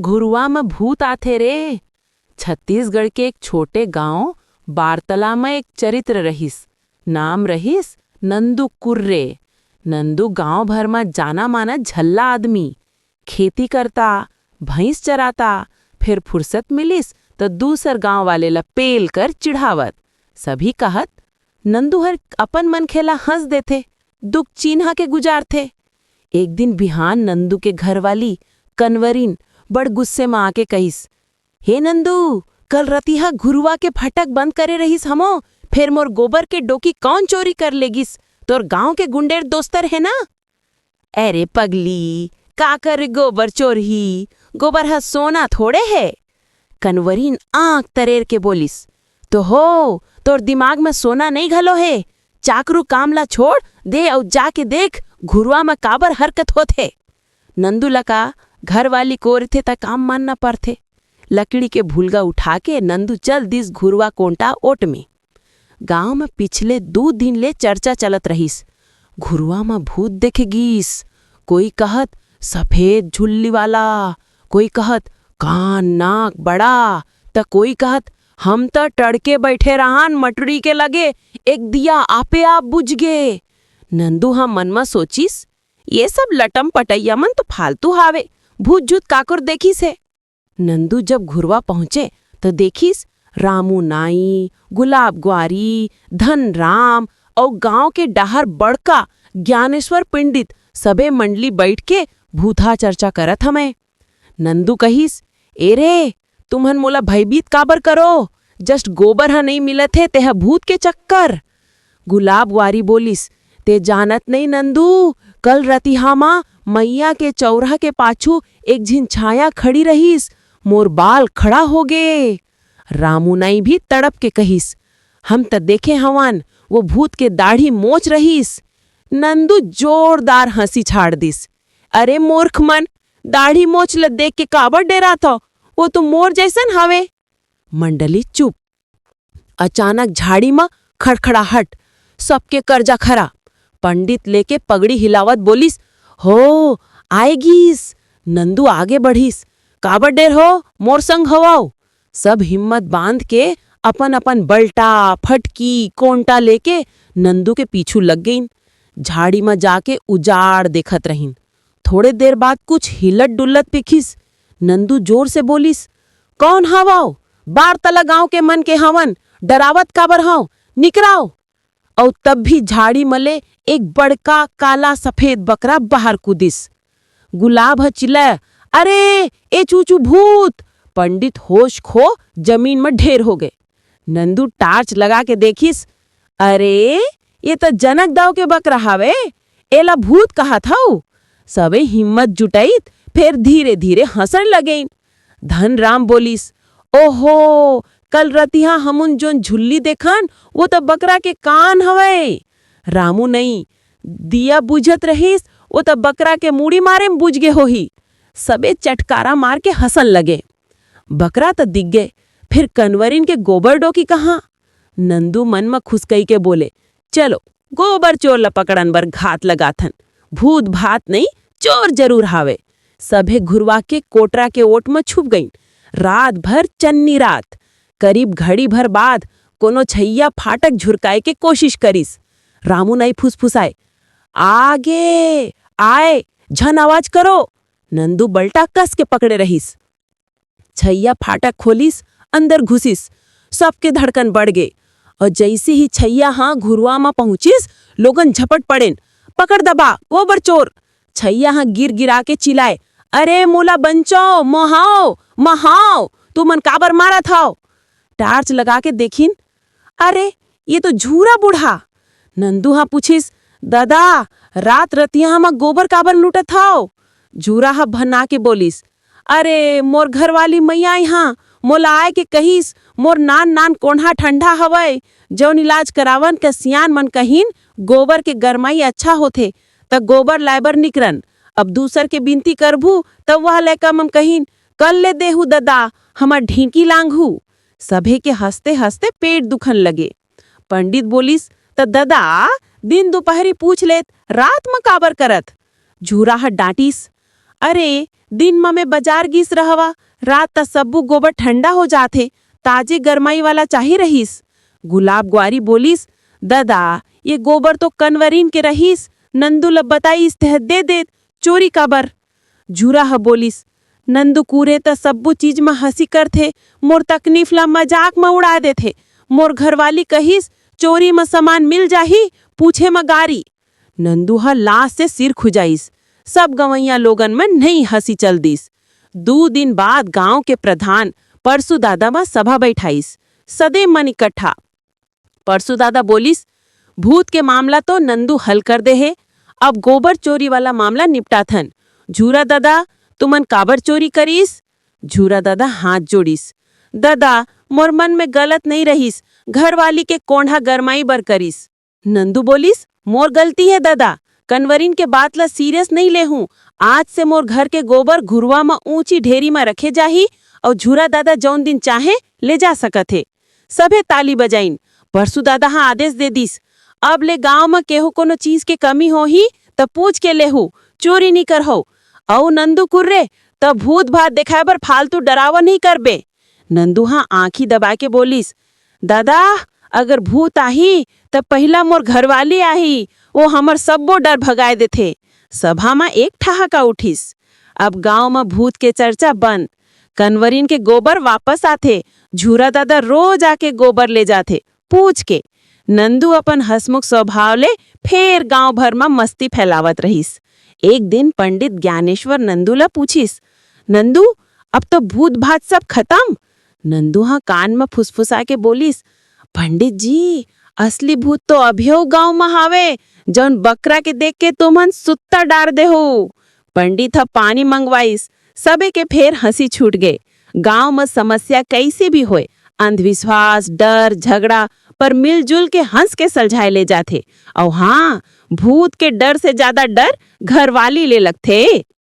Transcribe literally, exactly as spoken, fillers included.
घुरुवा म भूत आथे रे। छत्तीसगढ़ के एक छोटे गांव बारतला म एक चरित्र रहिस। नाम रहिस नंदू कुर्रे। नंदू गांव भर म जाना माना झल्ला आदमी। खेती करता, भैंस चराता, फेर फुरसत मिलिस त दूसर गांव वाले ल पेल कर चिढ़ावत। सभी कहत, "नंदू हर अपन मनखे ल हंस देथे, दुख चिन्हा के गुजारथे।" एक दिन बिहान नंदू के घरवाली कनवरिन बड़ गुस्से म आके कहिस, "हे नंदू, कल रतिहा घुरुवा के फटक बंद करे रहिस हमो, फेर मोर गोबर के डोकी कौन चोरी कर लेगिस? तोर गांव के गुंडेर दोस्तर हे ना?" "अरे पगली, काकर गोबर चोरही? गोबर ह सोना थोड़े हे।" कनवरिन आंख तरेर के बोलिस, "तो हो, तोर दिमाग म सोना नइ घलो हे। चाकरू काम ला छोड़ दे अउ जाके देख, घुरुवा म काबर हरकत होत हे।" नंदू ल का, घरवाली कोरथे त काम मानना परथे। लकड़ी के भुलगा उठा के नंदू चल दिस घुरुवा कोंटा ओट में। गांव म पिछले दू दिन ले चर्चा चलत रहिस, "घुरुवा म भूत देखे गीस।" कोई कहत, "सफेद झुल्ली वाला," कोई कहत, "कान नाक बड़ा," त कोई कहत, "हम त टड़के बैठे रहन मटरी के लगे, एक दिया आपे आप बुझ गे।" नंदू ह मन म सोचिस, "ये सब लटम पटैया मन तो फालतू हावे, भूत झूत काकुर देखिस हे।" नंदू जब घुरवा पहुंचे, त देखिस, रामू नाई, गुलाब ग्वारी, धन राम अउ गांव के डाहर बड़का ज्ञानेश्वर पंडित सबे मंडली बइठ के भूतहा चर्चा करत हवंय। नंदू कहिस, "ए रे, तुमन मोला भयभीत काबर करो? Just गोबर ह नइ मिलत हे, तेहा भूत के चक्कर।" गुलाब वारी बोलिस, "ते जानत नइ नंदू, कल रतिहा म मइया के चौरा के पाछू एक झिन छाया खड़ी रहिस, मोर बाल खड़ा हो गे।" रामू नाई भी तड़प के कहिस, "हम त देखे हवन, वो भूत के दाढ़ी मोछ रहिस।" नंदू जोरदार हंसी छाड़ दिस, "अरे मूर्ख मन, दाढ़ी मोछ ल देख के काबर डेराथव? वो तो मोर जइसन हवे।" मंडली चुप। अचानक झाड़ी म खड़खड़ाहट, सबके करजा खरा। पंडित लेके पगड़ी हिलावत बोलिस, "हो, आए गीस।" नंदू आगे बढ़िस, "काबर डेरहव, मोर संग हवव।" सब हिम्मत बांध के अपन-अपन बल्टा, फटकी, कोंटा लेके नंदू के पीछू लग गइन। झाड़ी म जाके उजाड़ देखत रहिन। थोड़े देर बाद कुछ हिलत-डुलत दिखिस। नंदू जोर से बोलिस, "कौन हवव? बारतला गांव के मन के हवन, डरावत काबर हव? निकराव।" अउ तब भी झाड़ी म ले एक बड़का काला सफेद बकरा बाहर कूदिस। गुलाब ह चिल्लाय, "अरे, ए चूचू भूत!" पंडित होश खो जमीन म ढेर हो गए। नंदू टार्च लगा के देखिस, "अरे, ये त जनक दाव के बकरा हावे, एला भूत कहत हव?" सबे हिम्मत जुटाइत, फेर धीरे-धीरे हंसण लगेन। धनराम बोलिस, "ओहो, कल रतिहा हमुन जोन झुल्ली देखन, वो त बकरा के कान हवय।" रामू नई, दिया बुझत रहिस, "वो त बकरा के मुड़ी मारे म बुझ गे होही।" सबे चटकारा मार के हंसन लगे। बकरा त दिख गे, फिर कनवरिन के गोबर डोकी कहाँ? नंदू मन म खुसकई के बोले, "चलो, गोबर चोर ल पकड़न बर घात लगाथन। भूत भात नई, चोर जरूर हावे।" सभे घुरवा के कोटरा के ओट म छुप गईन। रात भर चन्नी रात। करीब घड़ी भर बाद कोनो छइया फाटक झुरकाए के कोशिश करिस। रामू नाई फुसफुसाए, "आगे आए, झन आवाज करो।" नंदू बल्टा कस के पकड़े रहिस। छइया फाटक खोलिस, अंदर घुसिस। सबके धड़कन बढ़ गे। अउ जइसे ही छइया ह घुरवा म पहुंचिस, लोगन झपट पड़ेन, "पकड़ दबा, गोबर चोर।" छइया ह गिर गिरा के चिल्लाए, "अरे मोला बंचाओ, महाओ, महाओ, तुमन काबर मारत हव?" टार्च लगा के देखिन, "अरे, ये तो झूरा बूढ़ा।" नंदू ह पूछिस, "ददा, रात रतिहा म गोबर काबर लूटत हव?" झूरा ह भन्ना के बोलिस, "अरे, मोर घरवाली मइया इहाँ मोला आए के कहिस, मोर नान नान कोंढ़ा ठंडा हवय, जौन इलाज करावन के सियान मन कहिन, गोबर के गरमाई अच्छा होथे, त गोबर लाए बर निकरन। अब दूसर के बिनती करभू, त वह लइका मन कहिन, 'कल ले देहू ददा, हमर ढींकी लांघू।'" सभे के हंसते-हंसते पेट दुखन लगे। पंडित बोलिस, "त ददा, दिन दुपहरी पूछ लेत, रात म काबर करत?" झूरा ह डांटिस, "अरे, दिन म मैं बजार गिस रहवा, रात त सब्बू गोबर ठंडा हो जाथे, ताजे गरमाई वाला चाही रहिस।" गुलाब ग्वारी बोलिस, "ददा, ये गोबर तो कनवरिन के रहिस, नंदू ल बताइस तेह दे देत, चोरी काबर?" झूरा ह बोलिस, "नंदू कुरे त सब्बू चीज म हंसी करथे, मोर तकलीफ ला मजाक म उड़ा देथे। मोर घरवाली कहिस, चोरी म सामान मिल जाही, पूछे म गारी।" नंदू ह लाज से सिर खुजाइस। सब गंवइया लोगन म नई हंसी चल दिस। दू दिन बाद गांव के प्रधान परसु दादा म सभा बैठाइस। सदे मन इकट्ठा। परसु दादा बोलिस, "भूत के मामला तो नंदू हल कर दे हे, अब गोबर चोरी वाला मामला निपटाथन। झूरा दादा, तुमन काबर चोरी करिस?" झूरा दादा हाथ जोड़िस, "ददा, मोर मन में गलत नइ रहिस, घरवाली के कोंढ़ा गरमाई बर करिस।" नंदू बोलिस, "मोर गलती हे ददा, कनवरिन के बात ला सीरियस नइ लेहूं। आज से मोर घर के गोबर घुरवा म ऊंची ढेरी म रखे जाही, अउ झूरा दादा जौन दिन चाहे ले जा सकत हे।" सभे ताली बजाइन। परसू दादा ह आदेश दे दिस, "अब ले गांव म केहू कोनो चीज के कमी होही, त पूछ के लेहू, चोरी नी करहू। अउ नंदू कुर्रे, त भूत भात देखाय बर फालतू डरावा नी करबे।" नंदू ह आंखी दबा के बोलिस, "दादा, अगर भूत आही, त पहिला मोर घरवाली आही, वो हमर सब्बो डर भगाय देथे।" सभा म एक ठहाका उठिस। अब गांव म भूत के चर्चा बंद। कनवरिन के गोबर वापस आथे। झूरा दादा रोज आके गोबर ले जाथे, पूछ के। नंदू अपन हंसमुख स्वभाव ले फेर गांव भर म मस्ती फैलावत रहिस। एक दिन पंडित ज्ञानेश्वर नंदू ल पूछिस, "नंदू, अब तो भूत भात सब खत्म?" नंदू ह कान म फुसफुसा के बोलिस, "पंडित जी, असली भूत तो अभियो गांव म हावे, जौन बकरा के देख के तुमन सुत्ता डार देहू।" पंडित ह पानी मंगवाइस, सबे के फेर हंसी छूट गे। गांव म समस्या कइसे भी होय, अंधविश्वास, डर, झगड़ा, पर मिलजुल के हंस के सलझाय ले जाथे। अउ हां, भूत के डर से ज्यादा डर घरवाली ले लगथे।